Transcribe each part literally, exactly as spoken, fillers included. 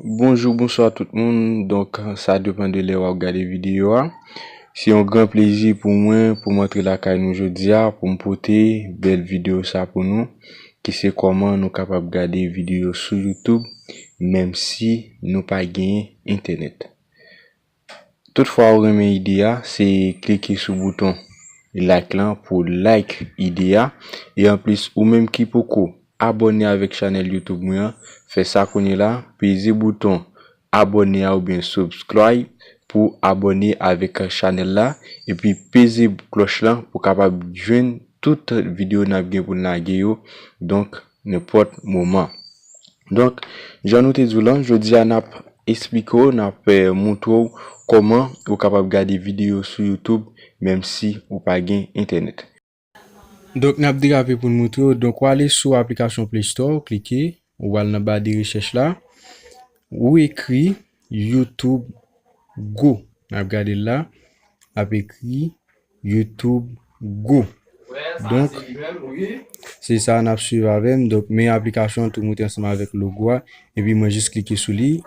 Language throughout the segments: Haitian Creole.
Bonjou, bonswa tout moun. Donk, sa depann de lè w ap gade videyo a. Se yon gran plezi pou mwen pou m antre lakay nou jodi a, pou m pote bèl videyo sa pou nou, ki se kòman nou kapab gade videyo sou YouTube, menm si nou pa genyen entènèt. Toutfwa ou renmen ide a, se klike sou bouton like lan pou like ide a. E anplis, ou menm ki poko abòne avèk chanèl YouTube mwen an, fè sa kounye la, peze bouton abòne a oubyen subscribe pou abòne avèk chanèl la, epi peze klòch lan pou kapab jwenn tout videyo n ap gen pou n lage yo, donk, nenpòt moman. Donk, jan nou te di w lan, jodi a n ap esplike w, n ap, eh, moutre w kòman ou kapab gade videyo sou YouTube, menm si ou pa gen entènèt. Donk, n ap derape pou n moutre w. Donk, w ale sou aplikasyon Play Store, w klike, ou al nan ba de rechèch la, ou ekri YouTube Go. N ap gade l la, ap ekri YouTube Go. Donk, se sa n ap swiv avè m. Donk, men aplikasyon an tou moute ansanm avèk logo a. Epi mwen jis klike sou li.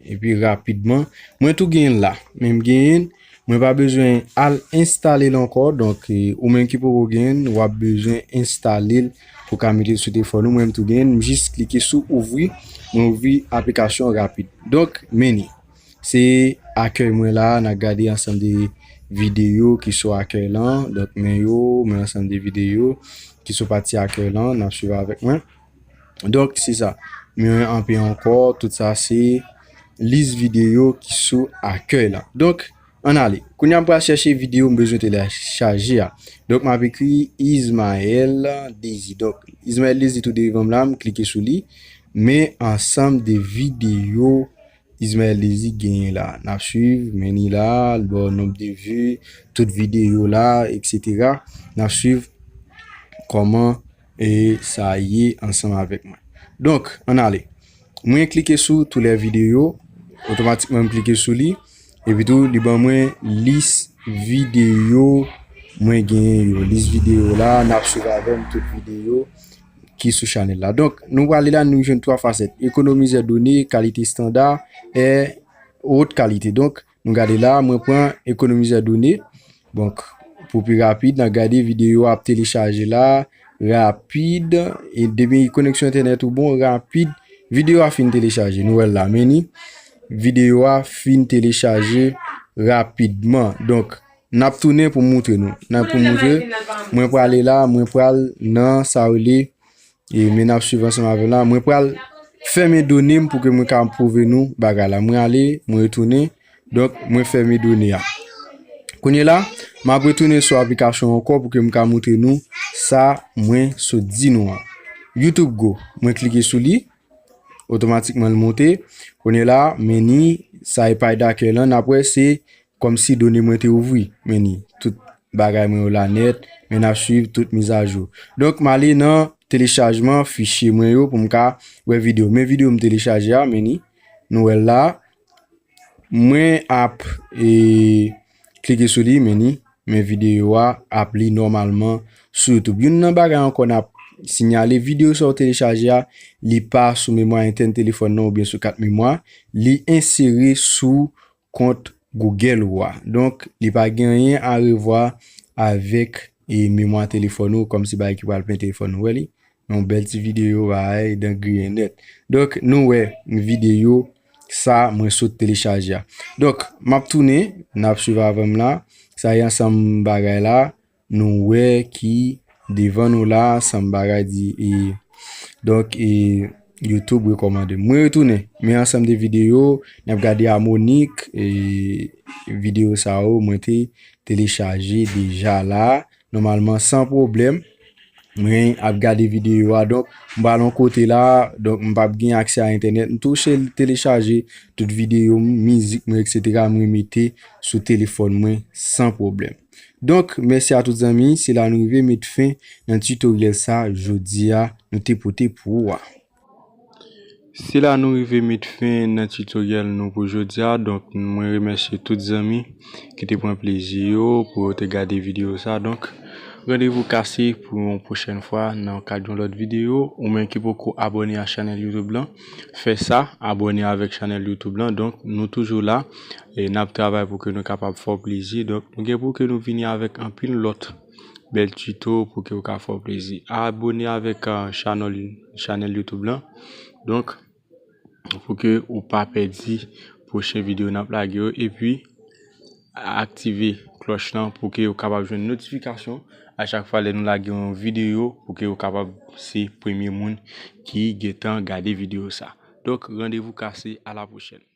Epi rapidman, mwen tou genyen l la. Men m genyen l, mwen pa bezwen al enstale l ankò. Donk, eh, ou menm ki poko genyen l, w ap bezwen enstale l pou ka mete l sou telefòn ou. Mwen m tou genyen l, m jis klike sou ouvri. Mwen ouvri aplikasyon rapid. Donk, men li. Se akèy mwen la, n a gade ansanm de videyo ki sou akèy lan. Donk, men yo, men ansanm de videyo ki sou pati akèy lan, n ap swiv avèk mwen. Donk, se sa. Men anpe ankò, tout sa se lis videyo ki sou akèy lan. Donk, ann ale. Kounye a, m pral chèche videyo m bezwen telechaje a. Donk, m ap ekri Ismaël Désir. Donk, Ismaël Désir tou devan m la, m klike sou li. Men ansanm de videyo Ismaël Désir genyen la. N ap swiv, men li la, l ba w nonb de vi, tout videyo la, etsetera. N ap swiv kòman, e, sa ye ansanm avèk mwen. Donk, ann ale. Mwen klike sou tous les vidéos, otomatikman m klike sou li, epi tou, li ban mwen lis videyo mwen genyen yo. Lis videyo la, n ap swiv avè m tout videyo ki sou chanèl la. Donk, nou prale la, nou jwenn twa fasèt. Ekonomizè done, kalite estanda, e wot kalite. Donk, nou gade la, mwen pran ekonomizè done. Donk, pou pi rapid, n a gade videyo ap telechaje la, rapid, e depi koneksyon entènèt ou bon, rapid, videyo a fin telechaje. Nou wè l la, men ni, videyo a fin telechaje rapidman. Donk, n ap tounen pou moutre nou. N ap pou moutre, mwen prale la, mwen pral nan sa rele, e men n ap swiv ansanm avè la. Mwen pral fèmen done m pou ke mwen ka pwouve nou bagay la. Mwen ale, mwen retounen. Donk, mwen fèmen done a. Kounye la, m ap retounen sou aplikasyon ankò pou ke m ka moutre nou sa mwen sot di nou an. YouTube Go, mwen klike sou li. Otomatikman, l monte. Kounye la, men ni, sa e pay dakèy lan, n ap wè se kòmsi done mwen te ouvri. Men ni, tout bagay mwen yo la nèt, men n ap swiv tout mizajou. Donk, m ale nan telechajman fichye mwen yo pou m ka wè videyo. Men videyo m telechaje a, men ni, nou wè l la. Mwen ap, e, klike sou li, men ni, men videyo a ap li nòmalman sou YouTube. Youn nan bagay ankò n ap sinyale, videyo sa w telechaje a, li pa sou memwa entèn telefòn nan oubyen sou kat memwa, li ensere sou kont Google ou a. Donk, li pa gen anyen a revwa avèk, e, memwa telefòn ou, kòmsi bagay ki pral plen telefòn ou, wè li. Yon bèl ti videyo, bagay, dan griyen nèt. Donk, nou wè videyo sa mwen sot telechaje a. Donk, m ap tounen, n ap swiv avè m la. Sa e ansanm bagay la, nou wè ki devan nou la, ansanm bagay di, e, donk, e, YouTube rekòmande. Mwen retounen, men ansanm de videyo, n ap gade amònik, e, videyo sa yo, mwen te telechaje deja la. Nòmalman, san pwoblèm. Mwen ap gade videyo a, donk, m pral yon kote la, donk, m p ap gen aksè a entènèt. M touche telechaje tout videyo m, mizik mwen, etsetera, mwen mete sou telefòn mwen san pwoblèm. Donk, mèsi a tout zanmi, se la nou rive met fen nan tutoriel sa jodi a nou te pote pou ou a. Se la nou rive met fen nan tutoriel nou pou jodi a. Donk, mwen remèsye tout zanmi ki te pran plezi yo pou yo te gade videyo sa. Donk, Randevou kase pou yon pwochèn fwa nan kad yon lòt videyo. Ou menm ki poko abòne a chanèl YouTube lan, fè sa, abòne avèk chanèl YouTube lan. Donk, nou toujou la, e n ap travay pou ke nou kapab fè w plezi. Donk, nou gen pou ke nou vini avèk anpil lòt bèl tito pou ke w ka fè w plezi. Abòne avèk, uh, chanèl, chanèl YouTube lan. Donk, pou ke ou pa pèdi pwochen videyo n ap lage yo. Epi, aktive klòch lan pou ke ou kapab jwenn notifikasyon a chak fwa lè nou lage yon videyo, pou ke ou kapab se premye moun ki gentan gade videyo sa. Donk, randevou kase, a la pwochèn.